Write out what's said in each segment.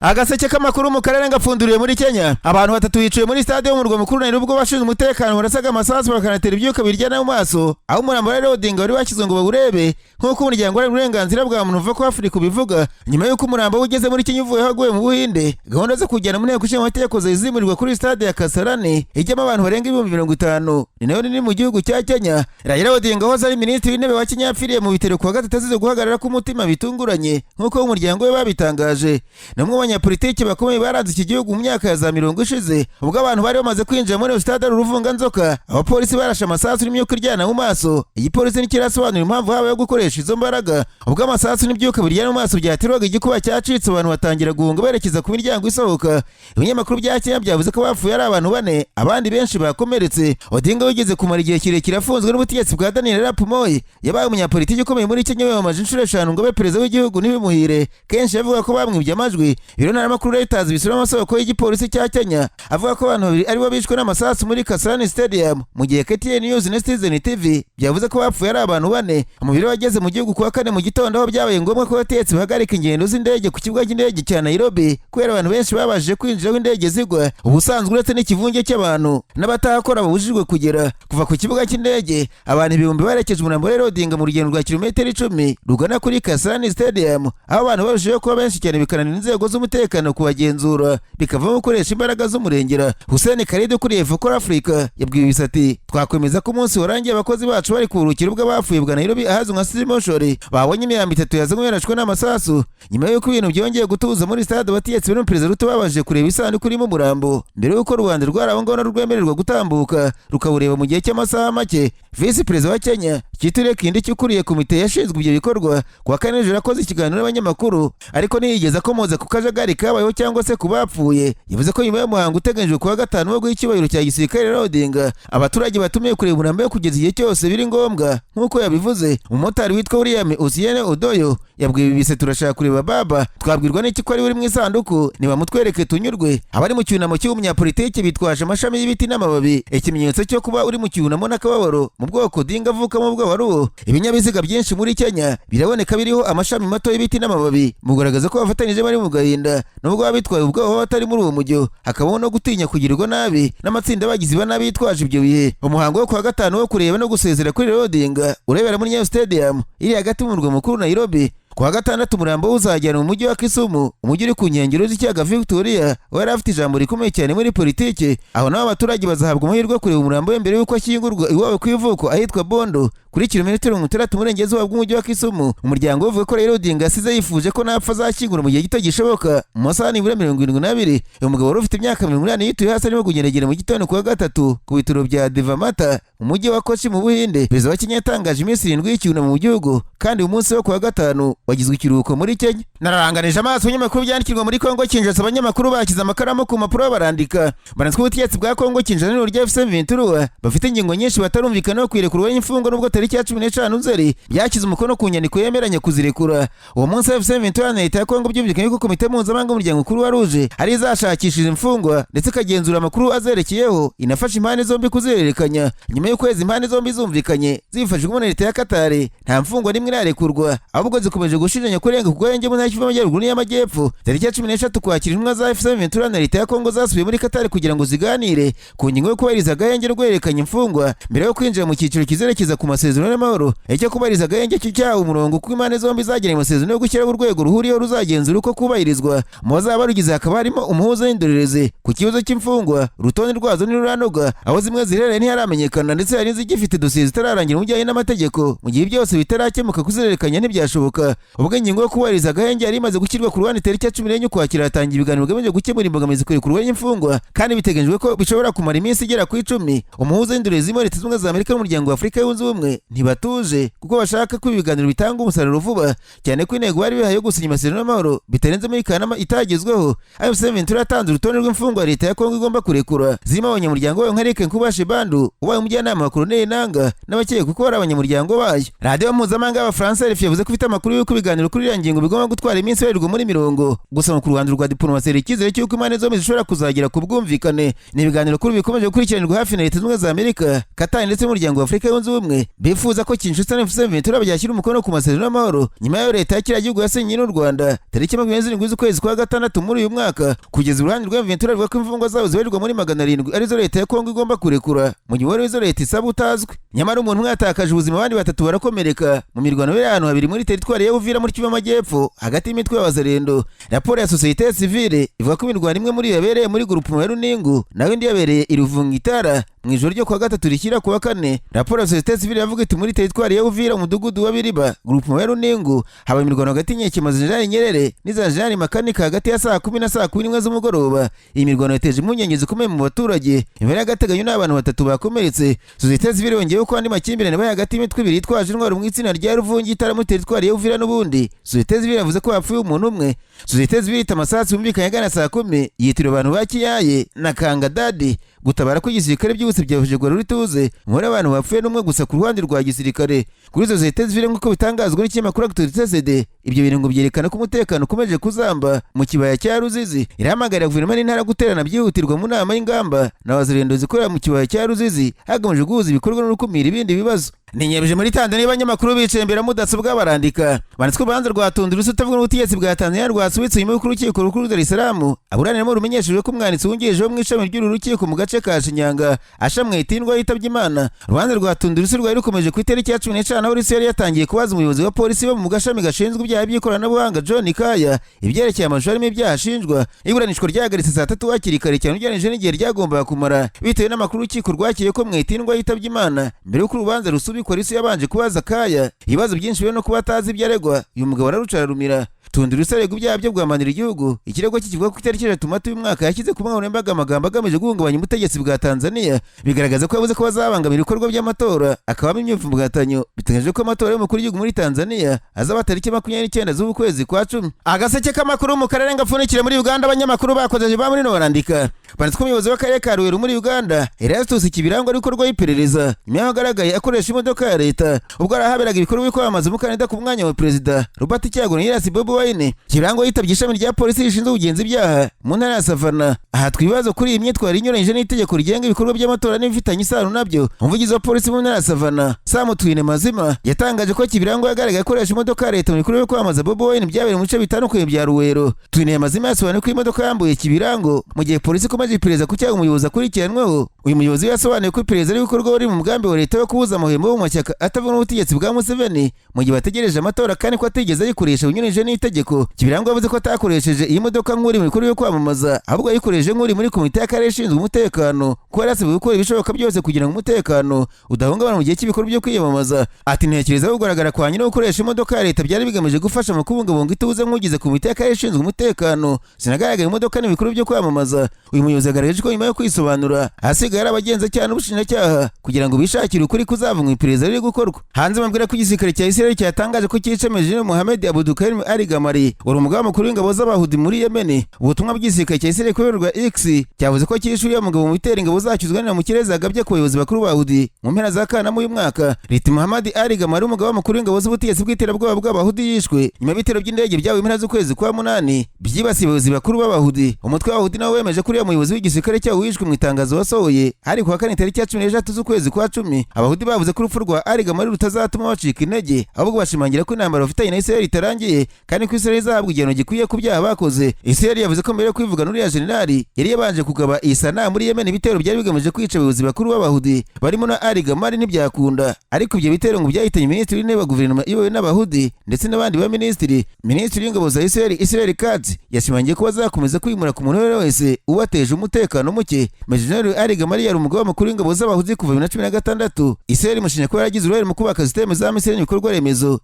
Agaseke k'amakuru mu karere ngapfunduriwe muri Kenya. Abantu batatu biciwe muri stade yo mu murwa mukuru Nairobi ubwo abashinzwe umutekano barasaga amasasu bakanatera ibyuka biryana mu maso aho umurambo wa Raila Odinga wari washyizwe ngo bawurebe, nk'uko umuryango uharanira uburenganzira bwa muntu uva ko Afurika ubivuga. Nyuma y'uko umurambo we ugeze muri Kenya uvuye aho aguye mu Buhinde, gahunda zo kujyana mu Nteko Ishinga Amategeko zari zimurirwa kuri stade ya Kasarani ijyamo abantu barenga 50,000, ni nayo nini mu gihugu cya Kenya. Raila Odinga wahoze ari minisitiri w'intebe wa Kenya yapfiriye mu bitaro kuwa gatatu azize guhagarara k'umutima bitunguranye, nk'uko umuryango we babitangaje. Ni umwe mu banyapolitiki bakomeye baranze iki gihugu mu myaka ya za 50 ishize. Ubwo abantu bari bamaze kwinjira muri iyo stade ari uruvunganzoka, abapolisi barashe amasasu n'imyuka iryana mu maso. Igipolisi ntikirasobanura impamvu habayeho gukoresha izo mbaraga. Ubwo amasasu n'ibyuka biryana mu maso byaterwaga, igikuba cyacitse, abantu batangira guhunga berekeza ku miryango isohoka. Ibinyamakuru bya Kenya byavuze ko bapfuye ari abantu bane, abandi benshi bakomeretse. Odinga wigeze kumara igihe kirekire afunzwe n'ubutegetsi bwa Daniel Arap Moi, yabaye umunyapolitiki ukomeye muri Kenya, wiyamamaje inshuro eshanu ngo abe perezida w'igihugu ntibimuhire. Kenshi yavuga ko bamwibye amajwi. Ibiro ntaramakuru Reuters bisura amasoko y'igipolisi cya Kenya avuga ko abantu babiri aribo bishwe n'amasasu muri Kasarani Stadium, mu gihe KTN News na Citizen TV byavuze ko bapfuye ari abantu bane. Umubiri wageze mu gihugu kuwa kane mu gitondo, aho byabaye ngombwa ko abategetsi bahagarika ingendo z'indege ku kibuga cy'indege cya Nairobi kubera abantu benshi babashije kwinjira aho indege zigwa. Ubusanzwe uretse n'ikivunge cy'abantu n'abatahakora babujijwe kugera kuva ku kibuga cy'indege, abantu ibihumbi barekeje umurambo wa Odinga mu rugendo rwa kilometero 10 rugana kuri Kasarani Stadium, aho abantu barushijeho kuba benshi cyane bikananira inzego z'umutekano kubagenzura, bikavamo gukoresha imbaraga z'umurengera. Hussein Khalid ukuriye Vocal Africa yabwiye ibisati: "Twakwemeza ko umunsi warangiye abakozi bacu bari ku buruhukiro bw'abapfuye bwa Nairobi ahazwi nka City Mortuary babonye imirambo itatu yazanywe yarashwe n'amasasu." Nyuma y'uko ibintu byongeye gutuza muri stade, abategetsi barimo Perezida Ruto babashije kureba isanduku irimo umurambo mbere y'uko rubanda rwari aho ngaho rwemererwa gutambuka rukawureba mu gihe cy'amasaha make. Visi Perezida wa Kenya Kithure Kindiki ukuriye komite yashinzwe ibyo bikorwa kuwa kane nijoro akoze ikiganiro n'abanyamakuru, ariko ntiyigeze akomoza ku kajagari kabayeho cyangwa se ku bapfuye. Yavuze ko nyuma y'umuhango uteganyijwe kuwa gatanu wo guha icyubahiro cya gisirikare Odinga, abaturage batumiwe kureba umurambo we kugeza igihe cyose biri ngombwa, nk'uko yabivuze. Umumotari witwa William Osiene Odoyo yabwiye bibise: "Turashaka kureba baba, twabwirwa n'iki ko ari uri mu isanduku? Nibamutwereke tunyurwe." Abari mu cyunamo cy'umunyapolitiki bitwaje amashami y'ibiti n'amababi, ikimenyetso cyo kuba uri mu cyunamo n'akababaro mu bwoko Odinga avukamo bw'Abaruwo. Ibinyabiziga byinshi muri Kenya biraboneka biriho amashami mato y'ibiti n'amababi mu kugaragaza ko bafatanyije bari mu gahinda, nubwo baba bitwaye ubwoba batari muri uwo mujyo, hakabaho no gutinya kugirirwa nabi n'amatsinda bagizi ba nabi yitwaje ibyo bihe. Umuhango wo kuwa gatanu wo kureba no gusezera kuri Odinga urebera muri Nyayo Stadium iri hagati mu murwa mukuru Nairobi. Kuwa gatandatu umurambo uzajyana mu mujyi wa Kisumu, umujyi uri ku nkengero z'ikiyaga Victoria, aho yari afite ijambo rikomeye cyane muri politiki. Aho naho abaturage bazahabwa amahirwe yo kureba umurambo we mbere y'uko ashyingurwa iwabo ku ivuko ahitwa Bondo, kuri kilometero 60 mu burengerazuba bw'umujyi wa Kisumu. Umuryango uvuga ko rero Odinga yasize yifuje ko napfa azashyingurwa mu gihe gito gishoboka, mu masaha nibura 72. Uyu mugabo wari ufite imyaka 80 yituye hasi arimo kugendagenda mu gitondo kuwa gatatu ku bitaro bya Devamata mu mujyi wa Kochi mu Buhinde. Perezida wa Kenya yatangaje iminsi 7 y'icyunamo mu gihugu, kandi uyu munsi wo kuwa gatanu wagizwe ikiruhuko muri Kenya. Nararanganije amaso ibinyamakuru byandikirwa muri Kongo Kinshasa. Abanyamakuru bashyize amakaramu ku mpapuro barandika, banazwe ubutegetsi bwa Kongo Kinshasa n'uburyo AFC M23 bafite ingingo nyinshi batarumvikanaho ku irekurwa y'imfungwa, nubwo tariki ya 15 Nzeri byashyize umukono ku nyandiko yemeranya kuzirekura. Uwo munsi AFC M23 na leta ya Kongo byumvikanye ko komite mpuzamahanga y'umuryango Croix Rouge ari izashakishije imfungwa ndetse ikagenzura amakuru azerekeyeho, inafasha impande zombi kuzihererekanya. Nyuma y'ukwezi impande zombi zumvikanye zifashijwemo na leta ya Katari, nta mfungwa n'imwe irarekurwa, ahubwo zikomeje gushinjanya kurenga ku gahenge mu ntara y'Kivu y'Amajyaruguru n'iy'Amajyepfo. Tariki ya 13 Ukwakira intumwa za AFC M23 na leta ya Kongo zasubiye muri Katari kugira ngo ziganire ku ngingo yo kubahiriza agahenge no guhererekanya imfungwa mbere yo kwinjira mu cyiciro kizerekeza ku masezerano y'amahoro. Icyo kubahiriza agahenge cyo cyahawe umurongo kuko impande zombi zagiranye amasezerano yo gushyiraho urwego ruhuriyeho ruzagenzura uko kubahirizwa. Mu bazaba barugize hakaba harimo umuhuza w'indorerezi. Ku kibazo cy'imfungwa, urutonde rwazo ntiruranoga, aho zimwe ziherereye ntiharamenyekana, ndetse hari n'izigifite dosiye zitararangira mu bijyanye n'amategeko. Mu gihe byose bitarakemuka, kuzihererekanya ntibyashoboka. Ubwo ingingo yo kubahiriza agahenge yari imaze gushyirwa ku ruhande, tariki ya 14 Ukwakira hatangiye ibiganiro bigamije gukemura imbogamizi ku irekurwa ry'imfungwa, kandi biteganyijwe ko bishobora kumara iminsi igera ku 10. Umuhuza w'indorerezi muri Leta Zunze Ubumwe za Amerika n'Umuryango wa Afurika Yunze Ubumwe ntibatuje, kuko bashaka ko ibi biganiro bitanga umusaruro vuba, cyane ko intego bari bihaye yo gusinya amasezerano y'amahoro bitarenze muri Kanama itagezweho. AFC M23 yatanze urutonde rw'imfungwa leta ya Kongo igomba kurekura, zirimo abanyamuryango bayo nka Eric Nkubashe Bandu ubaye umujyanama wa Colonel Nanga n'abakekwa kuko bari abanyamuryango bayo. Radiyo mpuzamahanga y'Abafaransa RFI yavuze ko ifite amakuru y'uko ibiganiro kuri iriya ngingo bigomba gutwara iminsi ibarirwa muri mirongo. Gusa ku ruhando rwa diplomasi hari icyizere cy'uko impande zombi zishobora kuzagera ku bwumvikane. Ni ibiganiro kuri bikomeje gukurikiranirwa hafi na Leta Zunze Ubumwe za Amerika, Katari ndetse n'Umuryango wa Afurika Yunze Ubumwe, bifuza ko Kinshasa na M23 byashyira umukono ku masezerano y'amahoro nyuma y'ayo leta ya kiriya gihugu yasinye n'u Rwanda tariki 27 z'ukwezi kwa gatandatu muri uyu mwaka. Kugeza uruhande rwa M23 ruvuga ko imfungwa zabo zibarirwa muri 700 arizo leta ya Kongo igomba kurekura, mu gihe umubare w'izo leta isaba utazwi. Nyamara umuntu umwe yatakaje ubuzima, abandi batatu barakomereka mu mirwano yabereye ahantu habiri muri teritwari ya Uvira muri Kivu y'Amajyepfo hagati y'imitwe y'Abazalendo. Raporo ya sosiyete sivile ivuga ko imirwano imwe muri yo yabereye muri groupement ya Runingu, naho indi yabereye i Ruvungitara mu ijoro ryo kuwa gatatu rishyira kuwa kane. Raporo ya sosiyete sivile yavuga iti: "Muri teritwari ya Uvira, umudugudu wa Biriba, groupement ya Runingu, haba imirwano hagati y'inyeshyamba za Jenerali Nyerere n'iza Jenerali Makanika hagati ya saa 10 na saa 11 z'umugoroba. Iyi mirwano yateje impungenge zikomeye mu baturage. Imibare y'agateganyo ni abantu batatu bakomeretse." Sosiyete sivile yongeyeho ko andi makimbirane yabaye hagati y'imitwe ibiri yitwaje intwaro mu itsinda rya Ruvungitara muri teritwari ya Uvira. N'ubundi sosiyete sivile yavuze ko hapfuye umuntu umwe. Sosiyete sivile ita amasasu yumvikanye agana saa 10 yitiriwe abantu ba Kiyaye na Kangadadi. Gutabara kw'igisirikare byihuse byafashe kugarura ituze. Umubare w'abantu bapfuye n'umwe gusa ku ruhande rwa gisirikare. Kuri sosiyete sivile, nk'uko bitangazwa n'ikinyamakuru Actualité CD, ibyo bintu ngo byerekana ko umutekano ukomeje kuzamba mu kibaya cya Ruzizi. Irahamagarira guverinoma n'intara guterana byihutirwa mu nama y'ingamba na Wazalendo zikorera mu kibaya cya Ruzizi, hagamijwe guhuza ibikorwa no gukumira ibindi bibazo. Ninyebeje muri Tanzania, abanyamakuru bicaye imbere ya mudasobwa barandika. Banditswe urubanza rwa Tundu Lissu utavuga n'ubutegetsi bwa Tanzania rwasubitse nyuma y'uko urukiko rukuru Dar es Salaam aburaniramo rumenyeshejwe ko umwanditsi wungirije wo mu ishami ry'uru rukiko mu gace ka Shinyanga, Asha Mwitindwa, yitabye Imana. Urubanza rwa Tundu Lissu rwari rukomeje ku itariki ya 15, aho Lissu yari yatangiye kubaza umuyobozi wa polisi bo mu gashami gashinzwe ibyaha by'ikoranabuhanga, John Kaya, ibyerekeye amashusho arimo ibyaha ashinjwa. Iburanishwa ryahagaritse saa 3 hakiri kare cyane ugereranyije n'igihe ryagombaga kumara, bitewe n'amakuru urukiko rwakiriye ko Mwitindwa yitabye Imana. Mbere y'uko urubanza rusubikwa, Lissu yabanje kubaza Kaya ibibazo byinshi byo no kuba atazi ibyo aregwa. Uyu mugabo araruca ararumira. Tundu Lissu aregwa ibyaha byo guhamanira igihugu. Ikirego cye kivuga ko itariki 3 Mata uyu mwaka yashyize ku mbuga amagambo agamije guhungabanya ubutegetsi bwa Tanzania, bigaragaza ko yavuze ko bazabangamira ibikorwa by'amatora, akabamo imyivumbagatanyo. Biteganyijwe ko amatora y'umukuru w'igihugu muri Tanzania azaba tariki 29 z'ukwezi kwa cumi. Agaseke k'amakuru mu karere ngapfunikire muri Uganda, abanyamakuru bakoze ba muri no barandika. Banditswe umuyobozi w'akarere ka Ruweru muri Uganda, Erastus Kibirango, ari gukorwaho iperereza nyuma y'aho agaragaye akoresha imodoka ya leta ubwo arahaberaga ibikorwa byo kwamamaza umukandida ku mwanya wa perezida Robert Kyagulanyi alias Bobi Wine. Kibirango yitabye ishami rya polisi rishinzwe kugenza ibyaha mu ntara ya Savana, ahatwa ibibazo kuri iyi myitwarire inyuranyije n'itegeko rigenga ibikorwa by'amatora n'ibifitanye isano nabyo. Umuvugizi wa polisi mu ntara ya Savana, Sam Twine Mazima, yatangaje ko Kibirango yagaragaye akoresha imodoka ya leta mu bikorwa byo kwamamaza Bobi Wine byabereye mu bice bitandukanye bya Ruwero. Twine Mazima yasobanuye ko imodoka yambuye Kibirango mu gihe polisi ikomeje iperereza ku cyaha umuyobozi akurikiranweho. Uyu muyobozi yasobanuye ko iperereza riri gukorwa riri mu mugambi wa leta wo kubuza amahwemo mu mashyaka atavuga n'ubutegetsi bwa Museveni mu gihe bategereje amatora, kandi ko atigeze ayikoresha binyuranyije n'itegeko. Kibirango yavuze ko atakoresheje iyi modoka nk'uri mu bikorwa byo kwamamaza, ahubwo yayikoresheje nk'uri muri komite y'akarere ishinzwe umutekano, ko yari asabwe gukora ibishoboka byose kugira ngo umutekano udahungabana mu gihe cy'ibikorwa byo kwiyamamaza. Ati: "Ntekereza ko kugaragara kwa no gukoresha imodoka ya leta byari bigamije gufasha mu kubungabunga ituze nk'ugize komite y'akarere ishinzwe umutekano. Sinagaragaye imodoka n'ibikorwa byo kwamamaza." Uyu muyobozi yagaragaje ko nyuma yo kwisobanura ahasigaye ari abagenzacyaha n'ubushinjacyaha kugira ngo bishakire ukuri kuzava mu iperereza riri gukorwa. Hanze bambwira ko igisirikare cya Israel cyatangaje ko cyice Major Mohamed Abdukarim Ali Gamari, wari umugaba mukuru w'ingabo z'Abahudi muri Yemen. Ubutumwa bw'igisirikare cya Israel kuri rwa X cyavuze ko cyishe uriya mugabo mu bitero ingabo zacyo zirwanira mu kirere zagabye ku bayobozi bakuru b'Abahudi mu mpera za Kanama uyu mwaka. Riti Muhammad Ali Gamari, umugaba mukuru w'ingabo z'ubutegetsi bw'iterabwoba bw'Abahudi, yishwe nyuma y'ibitero by'indege byabaye impera z'ukwezi kwa munani byibasiye abayobozi bakuru b'Abahudi. Umutwe w'Abahudi nawe wemeje ko uriya muyobozi w'igisirikare cyawo wishwe mu itangazo wasohoye hari kuwa kane tariki ya 13 z'ukwezi kwa cumi. Abahudi bavuze ko urupfu rwa Ali Gamari rutazatuma bacika intege, ahubwo bashimangira ko intambara bafitanye na Israel itarangiye, kandi ko Israel izahabwa igihano gikwiye ku byaha bakoze. Israel yavuze ko mbere yo kwivugana uriya generali yari yabanje kugaba i Sanaa muri Yemen ibitero byari bigamije kwica abayobozi bakuru b'Abahudi barimo na Ali Gamari, ntibyakunda. Ariko ibyo bitero ngo byahitanye minisitiri w'intebe wa guverinoma iyobowe n'Abahudi ndetse n'abandi ba minisitiri. Minisitiri w'ingabo za Israel, Israel Katz, yashimangiye ko bazakomeza kwimura ku muntu uwo ari we wese ubateje umutekano muke. Major General Ali Gamari yari umugaba mukuru w'ingabo z'Abahudi kuva 2016. Israel imushinja kuba yaragize uruhare mu kubaka système za misile n'ibikorwa remezo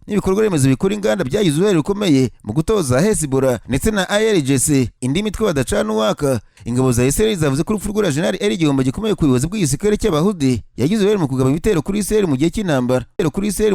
bikora inganda byagize uruhare rukomeye mu gutoza Hezbollah ndetse na IRGC, indi mitwe badacana uwaka. Ingabo za Israel zavuze ko urupfu rw'uriya general ari igihombo gikomeye ku buyobozi bw'igisirikare cy'Abahudi. Yagize uruhare mu kugaba ibitero kuri Israel mu gihe cy'intambara kuri Israel.